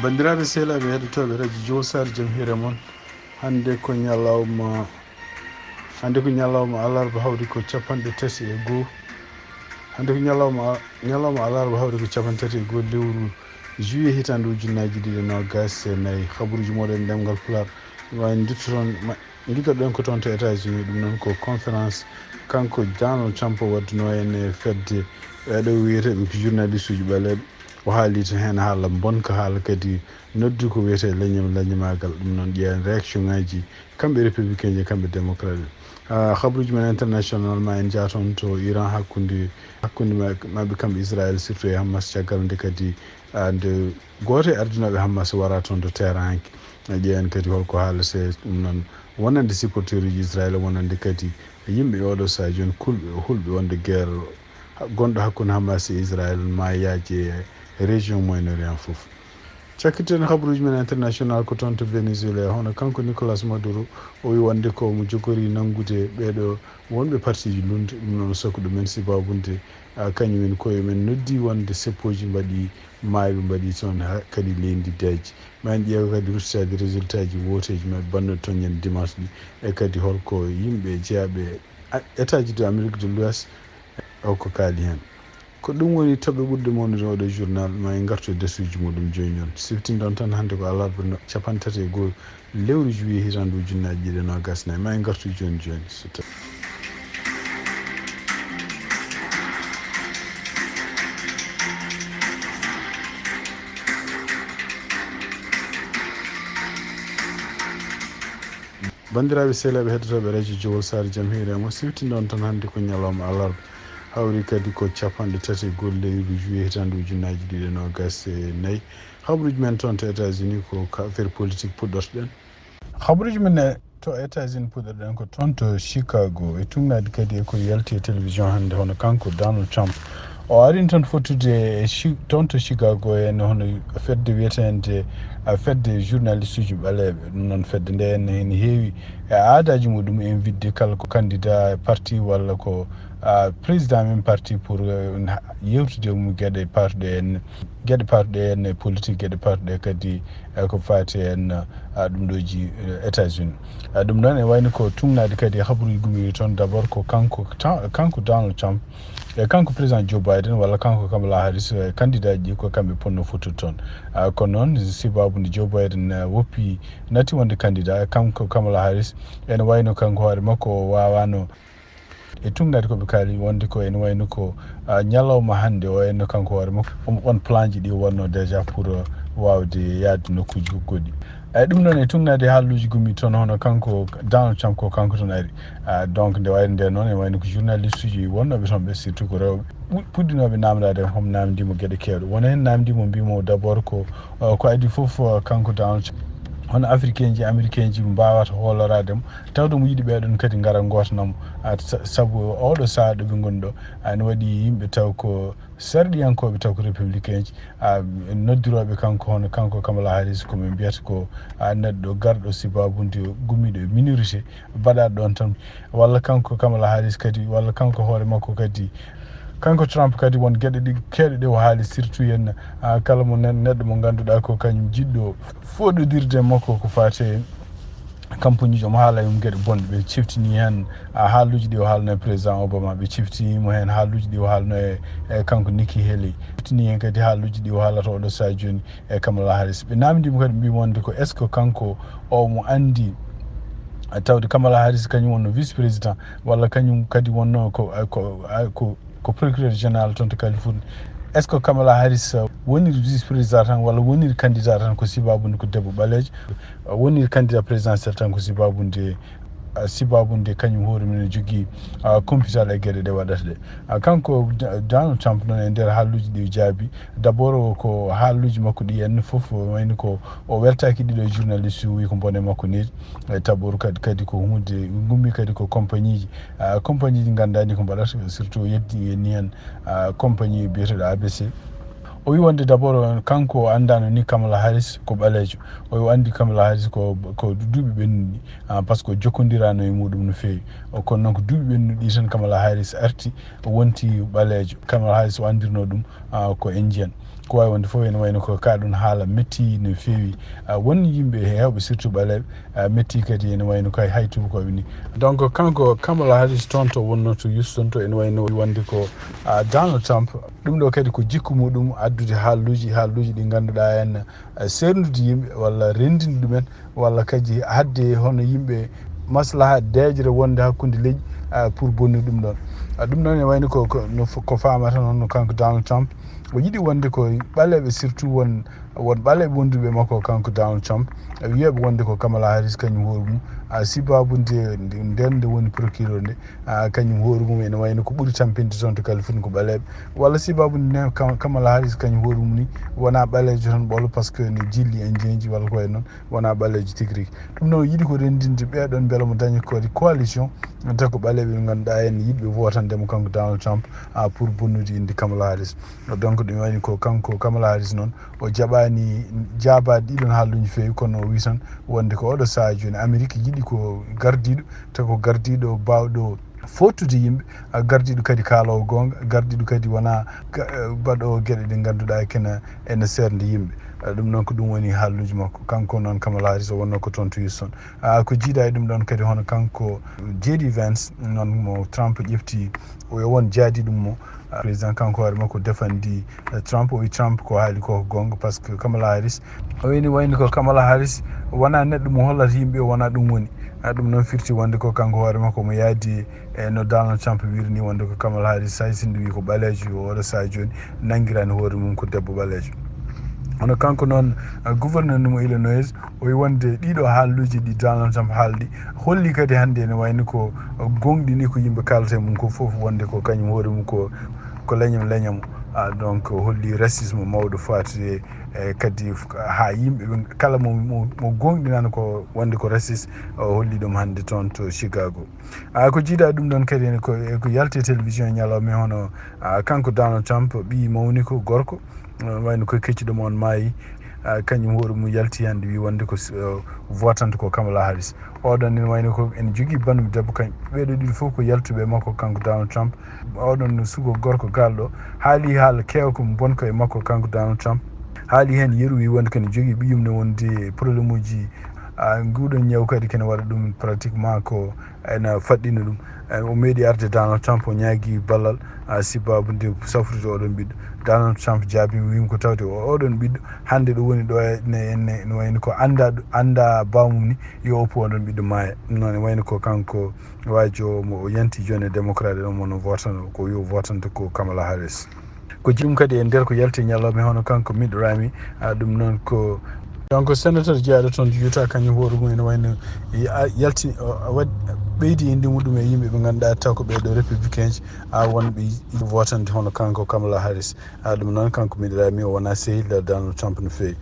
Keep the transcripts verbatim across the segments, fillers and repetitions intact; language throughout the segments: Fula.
Banndiraaɓe sehilaaɓe heɗotooɓe radio Jowol Saare, jam hiire mon. Hannde ko ñalawma, hannde ko ñalawma alarba, hawri ko capanɗe tati e goo. Hannde ko ñalawma, ñalawma alarba, hawri ko capanɗe tati e goo lewru juillet hitaande ujunnaaji ɗiɗi e noogaas e nayi. Habaruuji mooɗon e ɗemngal Pulaar, no waawi nduttoton, ma-, ngiɗoɗen ko toon to États-Unis, ɗum noon ko conférence kanko Donald Trump o waɗduno en e fedde, e ɗo wiyeteeɓe ko journaliste uji ɓaleeɓe. O haali to heen haala bonka, haala kadi noddu ko wiyetee leñam-, leñamaagal. Ɗum noon ƴeewen réaction ngaji, kamɓe républicain ji, kamɓe démocrate en. Ah, habaruuji men international ma en njah toon to Iran hakkunde, hakkunde ma-, maɓɓe kamɓe Israël, surtout e Hamas, caggal nde kadi, ah, nde gooto e ardinooɓe Hamas wara toon to Tehran hanki. Ƴeewen kadi holko haalete ɗum noon wonande supporteruji Israël, wonande kadi yimɓe oɗo sahaa jooni kulɓe, hulɓe wonde guerre gonɗo hakkunde Hamas e Israël ma yaaje région Moyen-Orient fof. Cakkiten habaruuji men international ko toon to Venezuela, hono kanko Nicolas Maduro, o wi wonde ko mo jogori nanngude ɓeeɗo wonɓe partiji lunndi, ɗum noon sokkuɗo men sibabunde, ah, kañum en koye men noddi wonde seppooji mbaɗi, maayɓe mbaɗi toon, ha-, kadi leydi daji. Ma en ƴeew kadi ruttitaade résultat ji wooteeji maɓɓe bannoɗi toon ñande dimanche ɗi, e kadi holko yimɓe jeyaɓe a-, États-Unis de Amérique de l'Ouest, o ko kaali heen. Ko ɗum woni toɓɓe ɓurɗe mawnude oɗo journal, ma en ngartu e darsuuji muɗum jooni noon. Siftinɗon tan hannde ko alarba no capanɗe tati e goo lewru juillet hitaande ujunnaaji ɗiɗi e noogaas e nayi. Ma en ngartu jooni jooni, so tawi. Banndiraaɓe sehilaaɓe heɗotooɓe radio Jowol Saare, jam hiire mon. Siftinɗon tan hannde ko ñalawma alarba, hawri kadi ko capanɗe tati e goo lewru juillet hitaande ujunnaaji ɗiɗi e noogaas e nayi. Habaruuji men toon to États-Unis ko ka affaire politique puɗɗortoɗen. Habaruuji men e to États-Unis puɗɗorɗen ko toon to Chicago, e tuugnaade kadi e ko yalti e télévision hannde, hono kanko Donald Trump. O arii toon fottude e Chi-, toon to Chicago, en hono fedde wiyeteende, a, fedde journaliste uji ɓaleeɓe. Ɗum noon fedde nde en ene heewi e aadaaji muɗum, invitde kala ko candidat parti walla ko, a, président même parti pour, eh, ha-, yewtude e mum geɗe paatuɗe en, geɗe paatuɗe en e politique, geɗe paatuɗe kadi e ko faati en, a, ɗum ɗo ji, eh, États-Unis. A, ɗum noon e wayno ko tuugnaade kadi e habaruuji gummiiɗi toon, d'abord ko kanko, ta-, kanko Donald Trump, e kanko président Joe Biden, walla kanko Kamala Harris, e candidat ji ko kamɓe ponno fottude toon. A, kono noon, sibaabu nde Joe Biden, eh, woppi, natti wonde candidat, kanko Kamala Harris, ene wayno kanko hoore makko o waawano e tuugnaade ko ɓe kaali wonde ko ene wayno ko, ah, ñalawma hannde o, enno kanko hoore makko, on, on plan ji ɗi wonno déjà pour, uh, waawde yaade nokkuuji goɗɗi. Eyi, ɗum noon e tuugnaade haaluuji gummi toon, hono kanko Donald Trump ko kanko toon ari. Ah, donc nde wayno nde noon, e wayno ko journaliste uji wonnooɓe toon ɓe, surtout ko rewɓe, pu-, puɗɗinooɓe naamndaade homo naamndii mo geɗe keewɗe. Won heen naamndii mo, mbii mo d'abord ko, uh, ko adii fof, uh, kanko Donald Trump, hono africain ji, américain ji mbaawata hooloraade mo, tawde mo yiɗi ɓee ɗoon kadi ngara ngootana mo. Ah, sa-, sabu oɗo sahaa ɗo ɓe ngoni ɗo, ah, ene waɗi yimɓe taw ko sarɗiyankooɓe, taw ko républicain ji, ah, noddirooɓe kanko, hono kanko Kamala Harris, ko ɓe mbiyata ko, ah, neɗɗo garɗo sibaabude gummiiɗo e minorité, mbaɗaaɗo ɗoon tan. Walla kanko Kamala Harris kadi, walla kanko hoore makko kadi, kanko Trump kadi won geɗe ɗi keewɗe ɗe o haali, surtout heen, ah, kala mo nen-, neɗɗo mo ngannduɗaa ko kañum jiɗɗo fooɗodirde e makko ko faati e campagne uji, omo haala e mum geɗe bonɗe. Ɓe ciftinii heen, ah, haaluuji ɗi o haalno e président Obama, ɓe ciftinii mo heen haaluuji ɗi o haalno e, e kanko Nikki Haley, ciftinii heen kadi haaluuji ɗi o haalata oɗo sahaa jooni e Kamala Harris. Ɓe naamndii mo kadi, mbii mo wonde ko est-ce que kanko omo anndi, ah, tawde Kamala Harris kañum wonno vice président, walla kañum kadi wonno ko, ko, ko, ko procureur général toon to Californie. Est-ce que Kamala Harris, uh, woniri vice président tan walla woniri candidat tan ko sibaabude ko debbo ɓaleejo? Uh, woniri candidat présidentiel tan ko sibaabude, uh, sibaabude kañum hoore mum ne jogii, uh, computer e geɗe ɗe waɗata ɗe. Uh, kanko D-, Donald Trump noon e nder haaluuji ɗi o jaabi, d'abord ko haaluuji makko ɗi en fof wayno ko o weltaaki ɗiɗo journaliste, o wi ko bone makko neeɗi. E tabooru kadi, kadi ko huunde gummi kadi ko compagnie ji, ah, compagnie ji nganndaa ni ko mbaɗata, surtout o yeddi, yenni heen, ah, compagnie biyeteeɗo A B C. O wi wonde d'abord kanko o anndaano ni Kamala Harris ko ɓaleejo. O wi o anndi Kamala Harris ko, ko duuɓi ɓennuɗi, ah, par ce que o jokkondiraano e muɗum no feewi. O, kono noon ko duuɓi ɓennuɗi tan Kamala Harris arti, o wonti ɓaleejo. Kamala Harris o anndirno ɗum, ah, ko Indian. Ko waawi wonde fof, ene wayno ko ka ɗum haala metti no feewi. Ah, won yimɓe heewɓe, surtout ɓaleeɓe, ah, metti kadi ene wayno kay hay tuubakooɓe ni. Donc, kanko Kamala Harris toon to wonnoo to Houston to, ene wayno wonde ko, ah, Donald Trump. Ɗum ɗo kadi ko jikku muɗum addude haaluuji, haaluuji ɗi ngannduɗaa en, ah, seerndude yimɓe walla renndinde ɗumen, walla kadi hadde hono yimɓe maslaha deeƴre wonde hakkunde leƴƴi, ah, pour bonnude ɗum ɗon. Ah, ɗum ɗon ene wayno ko, ko, no f-, ko faamata noon no kanko Donald Trump. O yiɗi wonde ko ɓaleeɓe, surtout won, won ɓaleeɓe wonduɓe makko kanko Donald Trump, ah, wiyeɓe wonde ko Kamala Harris kañum hoore mum, ah, sibabu nde, nde, nden nde woni procureur nde, ah, kañum hoore mum ene wayno ko ɓuri tampinde toon to Californie ko ɓaleeɓe. Walla sibabu nde ne Kam-, Kamala Harris kañum hoore mum ni wona ɓaleejo tan ɓolo, parce que ne jilli en jeenji walla ko wayi noon. Wona ɓaleejo tigi rigi. Ɗum noon, yiɗi ko renndinde ɓee ɗoon, mbela mo daña kadi coalition, taw ko ɓaleeɓe ɓe ngannduɗaa en yiɗɓe votande mo kanko Donald Trump, ah, pour bonnude innde Kamala Harris. Donc, ɗum wayni ko kanko Kamala Harris noon, o jaɓaani jaabaade ɗii ɗoon haaluuji feewi, kono o wii tan wonde ko oɗo sahaa jooni, Amerik yiɗi ko gardiiɗo, taw ko gardiiɗo baawɗo fooɗtude yimɓe, ah, gardiiɗo kadi kaaloowo goonga, gardiiɗo kadi wona ga-, eh, baɗoowo geɗe ɗe ngannduɗaa kene ene seernde yimɓe. Eh, ɗum noon ko ɗum woni haaluuji makko. Kanko noon Kamala Harris o wonnoo ko toon to Houston. Ah, ko jiidaa e ɗum ɗoon kadi hono kanko J D Vance noon mo Trump ƴefti, o yo won jaadiiɗo mo. Ah, président kanko hoore makko defandi, eh, Trump, o wi Trump ko haali ko ko goonga, par ce que Kamala Harris, o wayni wayni ko Kamala Harris wona neɗɗo mo hollata yimɓe o wona ɗum woni. Ah, ɗum noon firti wonde ko kanko hoore makko mo yaadi e no Donald Trump wiri ni, wonde ko Kamala Harris, hay sinno wi ko ɓaleejo, o oɗo sahaa jooni nanngirani hoore mum ko debbo ɓaleejo. Hono kanko noon, ah, gouverneur mo Illinois, o wi wonde ɗiɗo haaluuji ɗi Donald Trump haaldi holli kadi hannde ene wayni ko, ah, gonɗini ko yimɓe kaalata e mum ko fof, wonde ko kañum hoore mum ko, ko leñam leñam. Ah, donc holli racisme mawɗo faatude e kadi f-, haa yimɓe ɓe kala mo, mo, mo gonɗinano ko wonde ko raciste, o holli ɗum hannde toon to Chicago. Ah, ko jiidaa ɗum ɗoon kadi ene ko, e ko yalti e télévision ñalawma hono, ah, kanko Donald Trump, ɓii mawni ko gorko, ah, wayno ko keccuɗo mo on maayi, ah, kañum hoore mum yalti hannde wi wonde ko s-, ah, votante ko Kamala Harris. Oɗon ene wayno ko ene jogii banndum debbo kañ. Ɓeeɗo ɗiɗo fof ko yaltuɓe e makko kanko Donald Trump. Oɗon suko gorko galɗo haali haala keewa ko bonko e makko kanko Donald Trump. Haali heen yeru wi wonde kene jogii ɓiyum ne wondi problème uji, ah, nguɗon ñaw kadi kene waɗa ɗum pratiquement ko ena faɗɗina ɗum. Eh, o meeɗi arde Donald Trump o ñaagi ballal, ah, sibabu nde safrude oɗon ɓiɗɗo. Donald Trump jaabi wiima ko tawde o oɗon ɓiɗɗo hannde ɗo woni ɗo e, ne, ne, ne wayno ko annda, annda bamum ni yo oppu oɗon ɓiɗɗo maaya. Ɗum noon e wayno ko kanko waajo mo o yanti jooni e démocrate ɗon mo no votano ko yo votante ko Kamala Harris. Ko jum kadi e nder ko yalti ñalawma hono kanko Mitt Romney, ah, ɗum noon ko kanko sénateur jeyaaɗo toon Utah, kañum hoore mum ene wayno ya-, yalti, o, o waɗ-, ɓeydi inde muɗum e yimɓe ɓe ngannduɗaa taw ko ɓeeɗo républicain ji, ah, wonɓe votande hono kanko Kamala Harris. Ah, ɗum noon kanko Mitt Romney o wona sehil Donald Trump no feewi.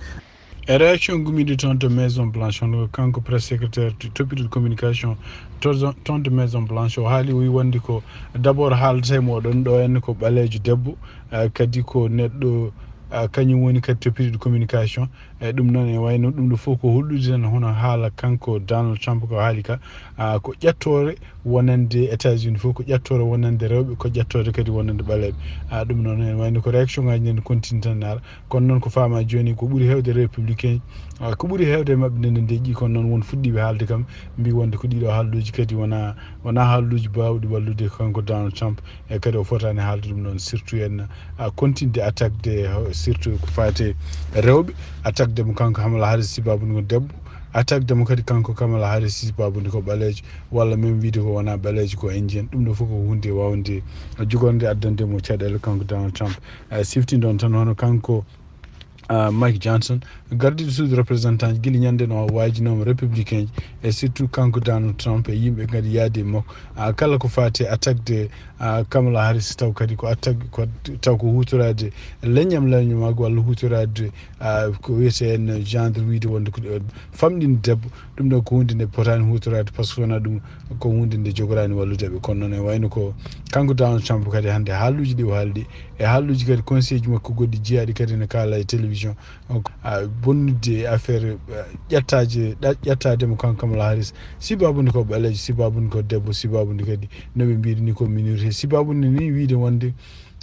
E réaction gummiiɗo toon to Maison Blanche, hono kanko presse secrétaire to-, toppitooɗo communication to-, toon to Maison Blanche, o haali, o wi wonde ko d'abord haaldata e mooɗon ɗo henne ko ɓaleejo debbo, ah, kadi ko neɗɗo, ah, kañum woni kadi toppitooɗo communication. E ɗum noon e wayno ɗum ɗo fof ko hollude tan hono haala kanko Donald Trump ko haali ka, ah, ko ƴettoore wonande États-Unis fof, ko ƴettoore wonande rewɓe, ko ƴettoore kadi wonande ɓaleeɓe. Ah, ɗum noon e wayno ko réaction ngaji nden continue tan naata. Kono noon ko faama jooni ko ɓuri heewde républicain, ah, ko ɓuri heewde e maɓɓe nde nde deƴƴi, kono noon won fuɗɗiiɓe haalde kam mbi wonde ko ɗiɗo haalluuji kadi wona, wona haalluuji baawɗi wallude kanko Donald Trump, e kadi o fotaani haalde ɗum noon, surtout en, ah, continue de attaque de, surtout ko faati e rewɓe, attaque de mo kanko Kamala Harris sibabu nde ko debbo, attaque de mo kadi kanko Kamala Harris sibabu nde ko ɓaleejo, walla même wiide ko wona ɓaleejo ko indien, ɗum ɗo fof ko hunde wawnde jogorde addande mo caɗeele kanko Donald Trump. Eh, sifti ɗon tan hono kanko, ah, Mike Johnson, gardiiɗo suudu représentant ji, gila ñande no waajinooma républicain ji, e surtout kanko Donald Trump e yimɓe kadi yaade e makko. Ah, kala ko faati e attaque de, ah, Kamala Harris, taw kadi ko attaque, ko, taw ko huutoraade leñam leñamaagu walla huutoraade, ah, ko wiyetee en genre wiide wonde ko, eh, famɗinde debbo. Ɗum ɗo ko huunde nde potaani huutoraade, par ce que wonaa ɗum ko huunde nde jogoraani wallude ɓe. Kono noon e wayno ko kanko Donald Trump kadi hannde haaluuji ɗi o haaldi, e haalluuji kadi conseil ji makko goɗɗi jeyaaɗi kadi ne kaala e télévision. Donc, ah, bonnude e affaire, ah, ƴettaaje, ɗa-, ƴettaade mo kanko Kamala Harris. Sibabu nde ko ɓaleejo, sibabu nde ko debbo, sibabu nde kadi no ɓe mbiyri ni ko minorité. Sibabu nde ni wiide wonde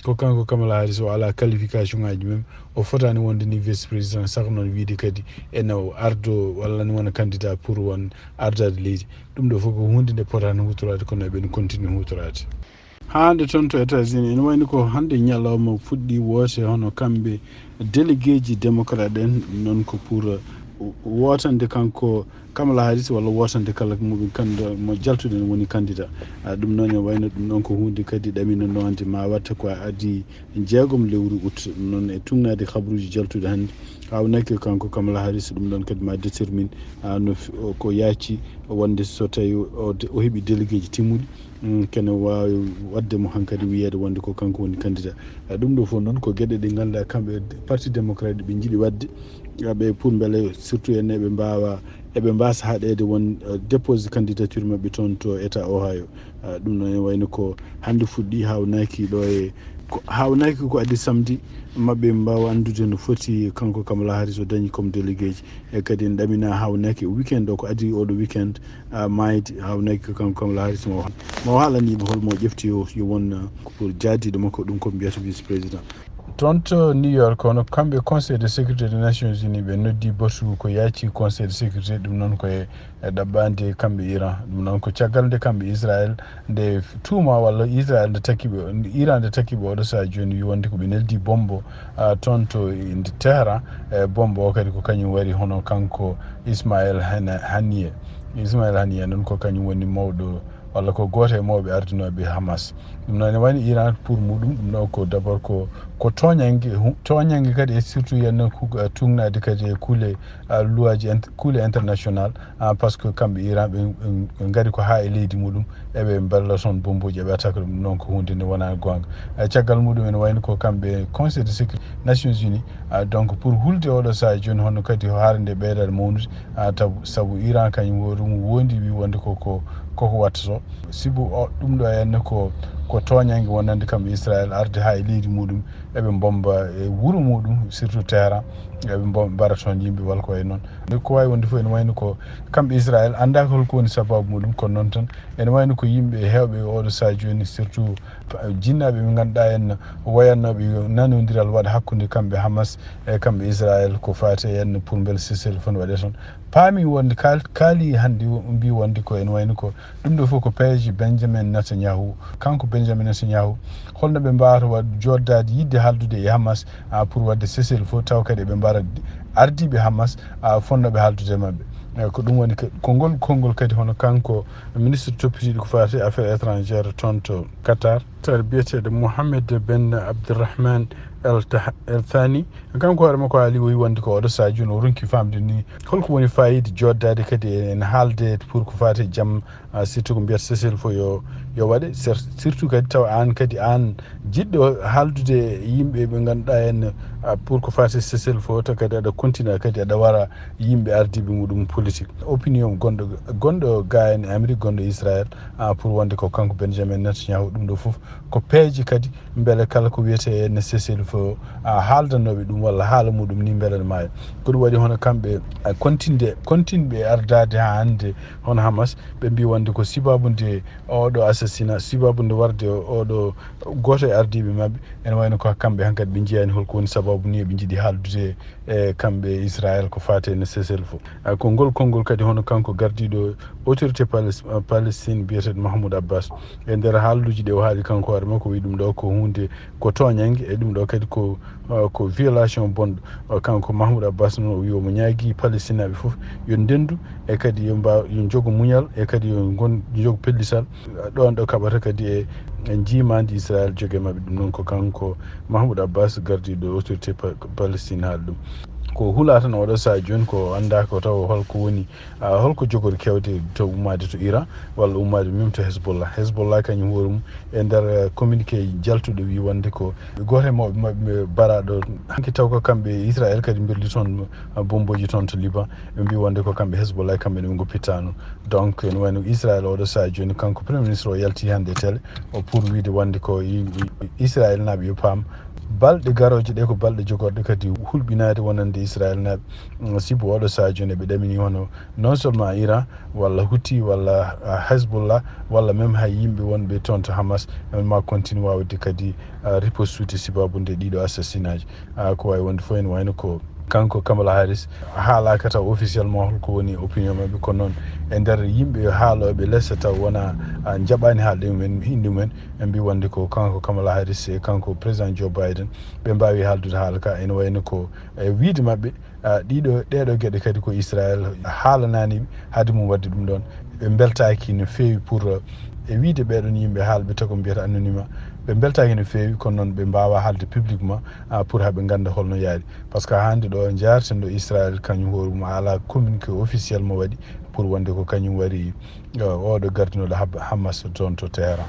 Ko kanko Kamala Harris, o alaa qualification ngaaji mem, o fotaani wonde ni vice président, saka noon wiide kadi ene o ardo walla ne wona candidat pour won ardaade leydi. Ɗum ɗo fof ko huunde nde potaani huutoraade, kono eɓen continue huutoraade. Haa hannde toon to États-Unis, ene wayno ko hannde ñalawma puɗɗi woote hono kamɓe délégué ji démocrate en, ɗum noon ko pour, uh, wootande kanko Kamala Harris walla wootande kala muɓe kanda mo jaltuɗen woni candidat. Ah, ɗum noon ene wayno ɗum ɗoon ko huunde kadi ɗaminannoonde ma watta ko adii jeegom lewru août. Ɗum noon e tugnaade habruuji jaltuɗi hannde, haawnaaki kanko Kamala Harris, ɗum ɗoon kadi ma détermine, ah, no f-, o, ko yaaci wonde so tawi o de-, o heɓi délégué ji timmuɗi, mm, kene waawi waɗde mo hankadi wiyeede wonde ko kanko woni candidat. Ah, ɗum ɗo fof noon ko geɗe ɗe ngannduɗaa kamɓe parti démocrate ɓe njiɗi waɗde. Ah, ɓe pour mbele surtout en eɓe mbaawa, eɓe mbaasa haɗeede won, ah, dépose candidature maɓɓe toon to État Ohio. Ah, ɗum noon ene wayno ko hannde fuɗɗi, haawnaaki ɗo e ko, haawnaaki ko adii samedi maɓɓe mbaawa anndude no foti kanko Kamala Harris o dañi comme délégué ji. E kadi en ɗamina haawnaaki weekend o ko adii oɗo weekend, ah, maayde, haawnaaki ko kanko Kamala Harris mo, mo haalaniiɓe hol mo ƴefti yo, yo won, ah, ko pour jaadiiɗo makko, ɗum ko mbiyata vice président. Toon to New York, hono kamɓe Conseil de sécurité des Nations Unies ɓe noddi batu ko yaaci Conseil de sécurité, ɗum noon ko e, e ɗaɓɓaande kamɓe Iran. Ɗum noon ko caggal nde kamɓe Israël nde tuuma walla Israël nde takki ɓe, Iran nde takki ɓe oɗo saha jooni wi wonde ko ɓe neldi bombo, ah, toon to nde Tehran, e bombo o kadi ko kañum wari hono kanko Ismaël Hana-, Haniyeh. Ismaël Haniyeh noon ko kañum woni mawɗo walla ko gooto e mawɓe ardinooɓe Hamas. Ɗum noon ene wayno Iran pour muɗum, ɗum ɗo ko d'abord ko, ko tooñannge, hu-, tooñannge kadi e surtout yenno ku-, eh, tugnaade kadi e kuule, ah, luwaaji int-, kuule international, ah, par ce que kamɓe Iran ɓe, ɓe, ɓe ngari ko haa e leydi muɗum, eɓe mballa toon bombuuji, eɓe attaque ɗum, ɗum noon ko huunde nde wonaa goonga. Eh, caggal muɗum ene wayno ko kamɓe Conseil de sécurité Nations Unies, ah, donc pour hulde oɗo saha jooni hono kadi haare nde ɓeydaade mawnude, ah, taw sabu Iran kañum woorum wondi wi wonde ko, ko, koko watta so. Sibu o, ɗum ɗo henne ko, ko tooñannge wonande kamɓe Israël arde haa e leydi muɗum, eɓe mbomba e wuro muɗum, surtout Tehran, eɓe mbom-, mbara toon yimɓe walla ko wayi noon. Nde ko waawi wonde fof ene wayno ko kamɓe Israël anndaa ko holko woni sababu muɗum, kono noon tan ene wayno ko yimɓe heewɓe oɗo saha jooni, surtout pa-, jinnaaɓe ɓe ngannduɗaa en woyatnooɓe nanondiral waɗa hakkunde kamɓe Hamas e kamɓe Israël ko faati e en pour mbele cessez-le-feu ne waɗe toon. Paami wonde kaal-, kaali hannde o mbi wonde ko ene wayno ko ɗum ɗo fof ko peeje Benjamin Netanyahu. Kanko Benjamin Netanyahu, holno ɓe mbaawata waɗ-, jooɗdaade yiɗde haaldude e Hamas, ah, pour waɗde cessez-le-feu, tawa kadi eɓe mbara ardiiɓe Hamas, ah, fotnooɓe haaldude e maɓɓe. Eh, ko ɗum woni ka-, konngol, konngol kadi hono kanko ministre toppitiiɗo ko faati e affaires étrangères toon to Qatar, tar biyeteeɗo Mohamed Ben Abdurrahman El Tah-, El Thani, kanko hoore makko haali o wi wonde ko oɗo saha jooni o ronki faamde ni holko woni faayiida jooɗdaade kadi en haalde pour ko faati e jam, ah, surtout ko mbiyata cessez-le-feu yo, yo waɗe, sur-, surtout kadi tawa aan kadi aan jiɗɗo haaldude e yimɓe ɓe ngannduɗaa en, ah, pour ko faati cessez-le-feu, taw kadi aɗa continue kadi aɗa wara yimɓe ardiiɓe muɗum politique. Opinion gonɗo, gonɗo ga en Amérique, gonɗo Israël, ah, pour wonde ko kanko Benjamin Netanyahu, ɗum ɗo fof ko peeje kadi mbele kala ko wiyetee ne cessez-le-feu, ah, haaldanooɓe ɗum walla haala muɗum ni mbele ne maaya. Ko ɗum waɗi hono kamɓe, ah, continde, continɓe ardaade haa hannde hono Hamas, ɓe mbi wonde ko sibabu nde oɗo assassinat, sibabu nde warde oɗo gooto e ardiiɓe maɓɓe, ene wayno ko kamɓe hankadi ɓe njiyaani holko woni sababu ni eɓe njiɗi haaldude e kamɓe Israël ko faati e cessez-le-feu. Ah, ko ngol konngol kadi hono kanko gardiiɗo autorité Pales-, ah, Palestine biyeteeɗo Mahmoud Abbas, e nder haalduuji ɗe o haali kanko hoore makko, o wi ɗum ɗo ko huunde ko tooñannge, e ɗum ɗo kadi ko, ah, ko violation bonɗo. Ah, kanko Mahmoud Abbas noon o wi omo ñaagii Palestinaaɓe fof yo ndenndu, e kadi yo mbaaw, yo njogo muñal, e kadi yo ngon-, njogo pellital. Ah, ɗoon ɗo kaɓata kadi e, e njiimaandi Israël joge maɓɓe. Ɗum noon ko kanko Mahmoud Abbas, gardiiɗo autorité pa-, Palestine, haali ɗum. Ko hulaa tan oɗo saha jooni ko anndaa ko taw holko woni, ah, holko jogori kewde to ummaade to Iran walla ummaade mem to Hezbollah. Hezbollah kañum hoore mum e nder, eh, communiqué jaltuɗo wi wonde ko gooto e mawɓe maɓɓe baraaɗo hanki taw ko kamɓe Israël kadi mbirli toon, ah, bomboji toon to Liban. Ɓe mbi wonde ko kamɓe Hezbollah kamɓe ne ɓe ngoppittaano. Donc ene wayno Israël oɗo saha jooni kanko premier ministre o yalti hannde e télé o pour wiide wonde ko i-, i-, Israël naaɓe yo paam balɗe garooje ɗe ko balɗe jogorɗe kadi hulɓinaade wonande Israel naaɓe. Mm, sibu oɗo sahaa jooni ɓe ɗamini hono non seulement Iran, walla Houthi, walla, ah, Hezbollah, walla même hay yimɓe wonɓe toon to Hamas, en ma continue waawde kadi, ah, ripostude sababu nde ɗiɗo assassinat ji. Ah, ko wawi wonde fof ene wayno ko kanko Kamala Harris haalaka taw officiellement holko woni opinion maɓɓe, kono noon e nder yimɓe haalooɓe less taw wona, ah, jaɓani haalde mumen, inde mumen, ɓe mbi wonde ko kanko Kamala Harris e kanko président Joe Biden ɓe mbawi haaldude haala ka. Ene wayno ko e wiide maɓɓe, ah, ɗiɗo, ɗeɗo geɗe kadi ko Israel haalanani ɓe haade mum wadde ɗum ɗon. Ɓe beltaki no feewi pour, eh, e wiide ɓeɗon yimɓe haalɓe taw ko mbiyata anonymat. Ɓe beltaki no feewi, kono noon ɓe mbawa haalde publiquement, ah, pour haɓe ganda holno yaari. Par ce que hande ɗo jarten ɗo Israel kañum hoore mum ala communiqué officiel mo waɗi pour wonde ko kañum wari, eh, oɗo gardinoɗo Hab-, Hamas toon to Téhéran.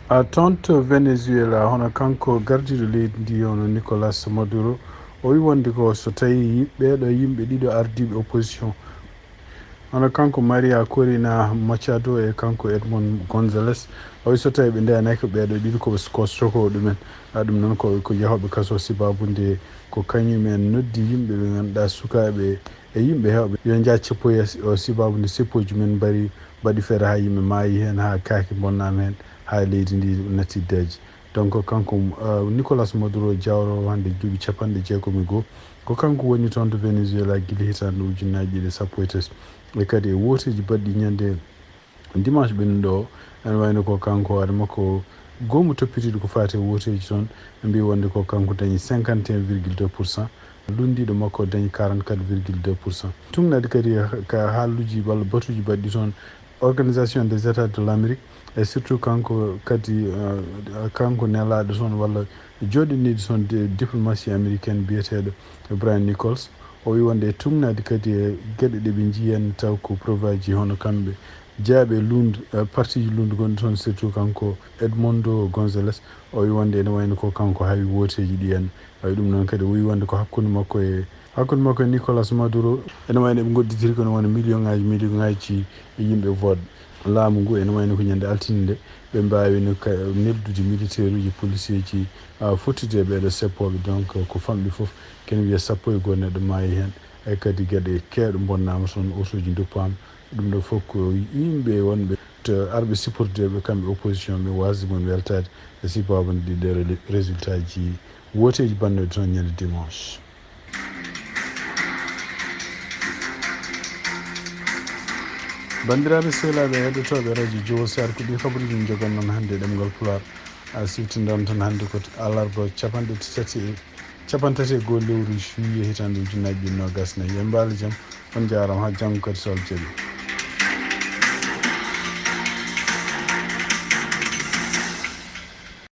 Ah, toon to Venezuela, hono kanko gardiɗo leydi ndi, hono Nicolas Maduro, o wi wonde ko so tawi ɓeɗo yimɓe ɗiɗo ardiɓe opposition, hono kanko Maria Corina Machado e kanko Edmond Gonzalez, o wi so tawi ɓe ndenaki ko ɓeɗo ɗiɗo ko, ko soko ɗumen. Ah, ɗum noon ko, ko yahoɓe kaso sababu nde ko kañum en noddi yimɓe ɓe ganduɗa sukaɓe e yimɓe hewɓe yo nja ceppoya si-, o sababu nde seppoji men mbari mbaɗi feere ha yimɓe maayi hen, ha kaake bonnama hen, ha leydi ndi natti daji. Donc kanko, euh, Nicolas Maduro jawrowo hande duuɓi capanɗe jeegom e goho, ko kanko woni toon to Venezuela gila hitande ujunnaji ɗiɗi e sappo e tati. E kadi e wooteji baɗɗi ñande dimanche ɓennuɗo o, ene wayno ko kanko hoore makko goomu toppitiiɗo ko faati e wooteji toon, ɓe mbi wonde ko kanko dañi cinquante et un virgule deux pour cent, lunndiiɗo makko dañi quarante-quatre virgule deux pour cent. Tuŋnaade kadi ka haaluuji walla batuuji baɗɗi toon, Organisation des États de l'Amérique, e surtout kanko kadi, eh, kanko nelaaɗo toon walla jooɗiniiɗo toon di-, diplomatie américaine biyeteeɗo Brian Nichols. O wi wonde e tuŋnaade kadi e geɗe ɗe ɓe njiyi en taw ko preuve aji hono kamɓe jeyaɓe e luundu, eh, parti ji luundu gonɗi toon, surtout kanko Edmundo Gonzalez. O wi wonde ene wayno ko kanko hawi wooteeji ɗi en. Hawi ɗum noon kadi o wi wonde ko hakkunde makko e, hakkunde makko e Nicolas Maduro. Ene wayno ɓe ngodditiri kono wona million ngaji, million ngaji yimɓe vote. Laamu ngu ene wayno ko ñande altine nde ɓe mbawino ka neldude militaire uji, policier ji, ah, fottude e ɓeɗo seppooɓe. Donc ko famɗi fof kene wiya sappo e goho neɗɗo maayi hen. E kadi geɗe keewɗe bonnama toon, otoji duppaama. Ɗum ɗo fof ko yimɓe wonɓe to arɓe supporteɓe kamɓe opposition ɓe wasde mum weltade e sababu nde ɗiɗo résultat ji wooteji bannoɗi toon ñande dimanche. Bandiraɓe sehlaɓe heɗotoɓe radio Jowo Sar, ko ɗi kabaruji min jogan noon hannde e ɗemngal Pulaar. A siftinɗon tan hannde ko alarba capanɗe tati e, capanɗe tati e goho lewru juillet hitande ujunnaji ɗiɗi nogas nayi. Yo mbaalo jam, on jarama ha janngo kadi so Allah jaɓi.